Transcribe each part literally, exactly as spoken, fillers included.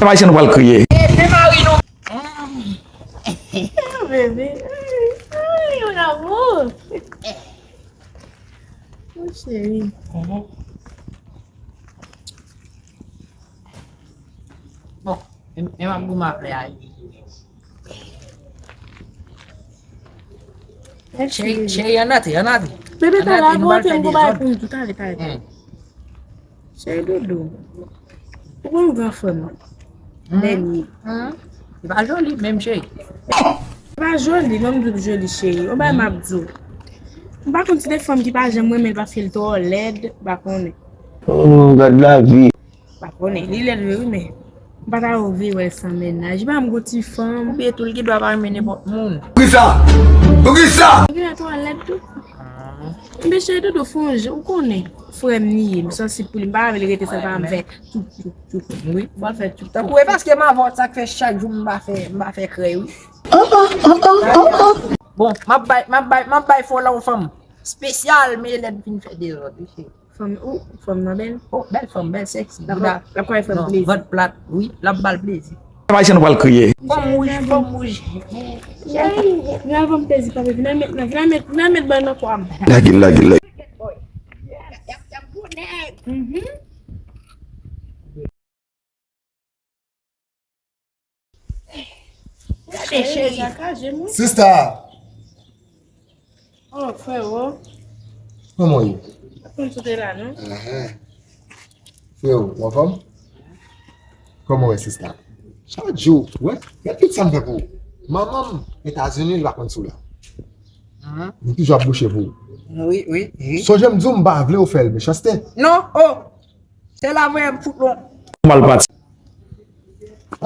Ayisyen nou pral kriye. Bebe. Ay, mon amour. Mon chéri. Bon, e, e m ap goumen avè a. Cheri, cheri, ann antre, ann antre. Bebe, talè a, bon, te m gon bagay pou m di w, talè, talè, talè. Cheri doudou, ou konn gran frè m nan? Dènye. Li pa joli, menm cheri. Li pa joli, non, m di w joli, cheri. Yon bagay m ap di w. M pa konn si de fanm ki pa janm renmen l paske l twò lèd, m pa konnen. Oh, gad lavi. Pa konnen, li lèd vre wi, men m pa ta anvi wè l san mennaj. Li pa menm gon ti fanm. Oubyen tou, li gen dwa pa renmen nenpòt moun. Poukisa? Poukisa? Li gen dwa twò lèd tou. Enben cheri doudou, fè yon jan, ou konnen, frè m li ye, m sansib pou li, m pa renmen l rete san pa m fè tchoup, tchoup, tchoup. Wi. Fò l fè tchoup, tchoup. Tankou e paske m avè w, sa k fè chak jou m pa fè, m pa fè krèy wi. Bon, m ap bay, m ap bay, m ap bay fò la yon fanm espesyal, men lè m fin fè dezòd wi cheri. Fanm, ou, fanm nan bèl. Oh, bèl fanm, bèl, sexy. L ap, bouda, l ap fè fanm plezi. Vant plat, wi, l ap ba l plezi. Ayisyen nou pral kriye. Fanm wouj, fanm wouj. Cheri, vin al fè m plezi, papa, vin al met nan, vin al met, vin al met bòy nan kò m. Lage, lage, lage. Mhm. Gade, cheri. Sista! Oh, frero. Kòman w ye? Konn sou te la, non? Ahan. Frero, w anfòm? Kòman w ye, sista? Chak jou, wè, gad tout sa m fè pou ou. Manman m Etazini, li pa konn sou la. M toujou ap bouche pou ou. Wi, wi, wi. Sonje m di w m pa vle w fè l mechanste. Non, oh! Se la vre m fout lon. Mal pati.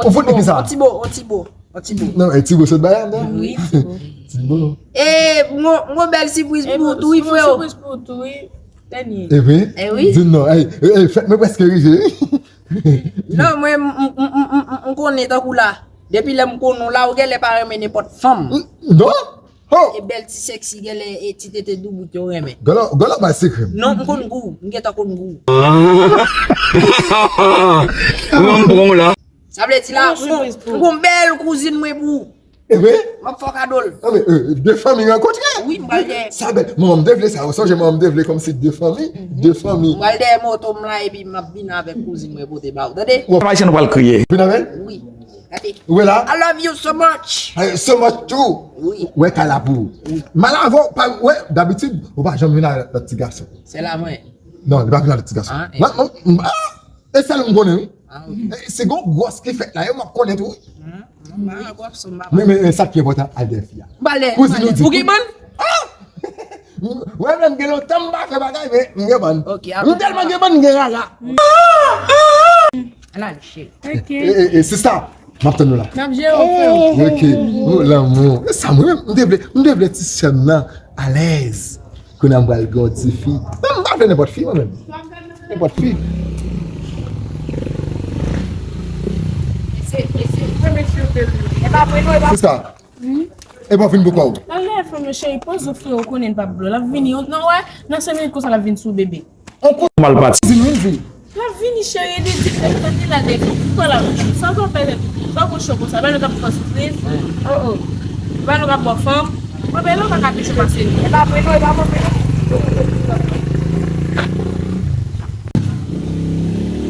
Ou fout li ki sa? On ti bo, on ti bo, on ti bo. Non, e ti bo sot bay la, non? Wi, ti bo. Ti bo. E, m gon, m gon bèl sipriz pou ou tou, wi, freo. Sipriz pou ou tou, wi. Dènye. E wi? E wi. Di non, ey, ey, fèt mwen prèske rive, wi. Non, mwen, m, m konnen tankou la. Depi lè m konnen w la, ou genlè pa renmen nenpòt fanm. Non? Oh! E bèl ti sexy, genlè e ti tete doubout yo renmen. Gala, gala bay sekrè m. Non, m konn gou w. M gentan konn gou w. Ou an pran w la. Sa vle di la, m gon, m gon bèl kouzin mwen pou ou. E vre? M ap fè w kado l. Ah, men, euh, de fanmi rankontre. Wi, m pral dèyè. Sa bèl. Manman m te vle sa. Ou sonje manman m te vle kòmsi de fanmi. De fanmi. M pral dèyè moto m la epi m ap vin avèk kouzin mwen pote ba ou. Tande? Ayisyen nou pral kriye. Vin avè l? Wi. Gade. Ou wè la? I love you so much. Eh, so much too. Wi. Wè kay la pou ou. Wi. M al avè w, pa, wè, dabitid, ou pa janm vin avèk lòt ti gason. Se la mwen. Non, li pa vin avèk ti gason. Ah, eh. Mwen, mwen, ah, e sèl ou m konnen, wi. Ah, ok. Eh, se gon gwòs ki fèt la, yo m ap konnen tou, wi. Hmm, m pa wè gwòs, m pa. Men, men, men, sa k pi enpòtan, al dèyè fi a. M pa lè. Kouzin ou di. Ou gen bann? Ah! Mwen menm gen lontan m pa fè bagay, men m gen bann. Ok, m tèlman gen bann, m gen rara. Ann ale, cheri. Ok. E, e, e, sista, m ap tann nou la. N ap jere w, frè. Ok. Oh, lanmou. E sa, mwen menm, m te vle, m te vle ti sè m nan alèz. Kounye a m pral gen yon ti fi. Men m pa vle nenpòt fi, mwen menm. Nenpòt fi. Sista, e pa fin pou kò w. Talè fanm yo cheri, poze w frè, ou konnen l p ap blo. L ap vini, non, wè, nan senk minit konsa l ap vin sou bebe. On kou mal pati. Di nou vin. L ap vini cheri, li di l tande la de. Pou la, sa w pè, sa w cho konsa, ba nou k ap fè sipriz. Oh, oh. Ba nou k ap bò fanm. Mwen, bebe, ou pa ka toujou pase. E pa vre, non, e pa vre, non.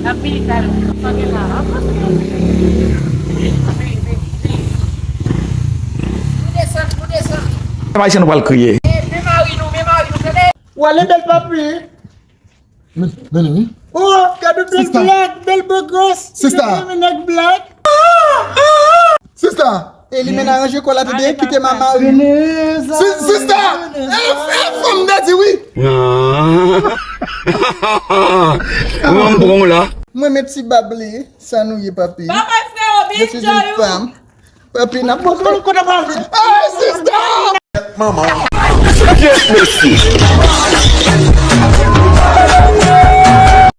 L ap vini talè. Sa gen la, ap pase. Nou desann, nou desann. Ayisyen nou pral kriye. E, men mari nou, men mari nou, tande. Ou ale bèl papi. Men, men, men. Oh, gade bèl blak, bèl bogos. Sista. Mwen renmen nèg blak. Sista. E li menm aranje kò l, tande, kite mama. Si-, sista. E, e, fanm dadi, wi. Ou an pran w la. Mwen, men ti bab li, sa nou ye, papi. Babay, freo, big joy, ou. Papi, n ap bò kòl kote pral vin. Ay, sista! Manman. Kiyès mesye?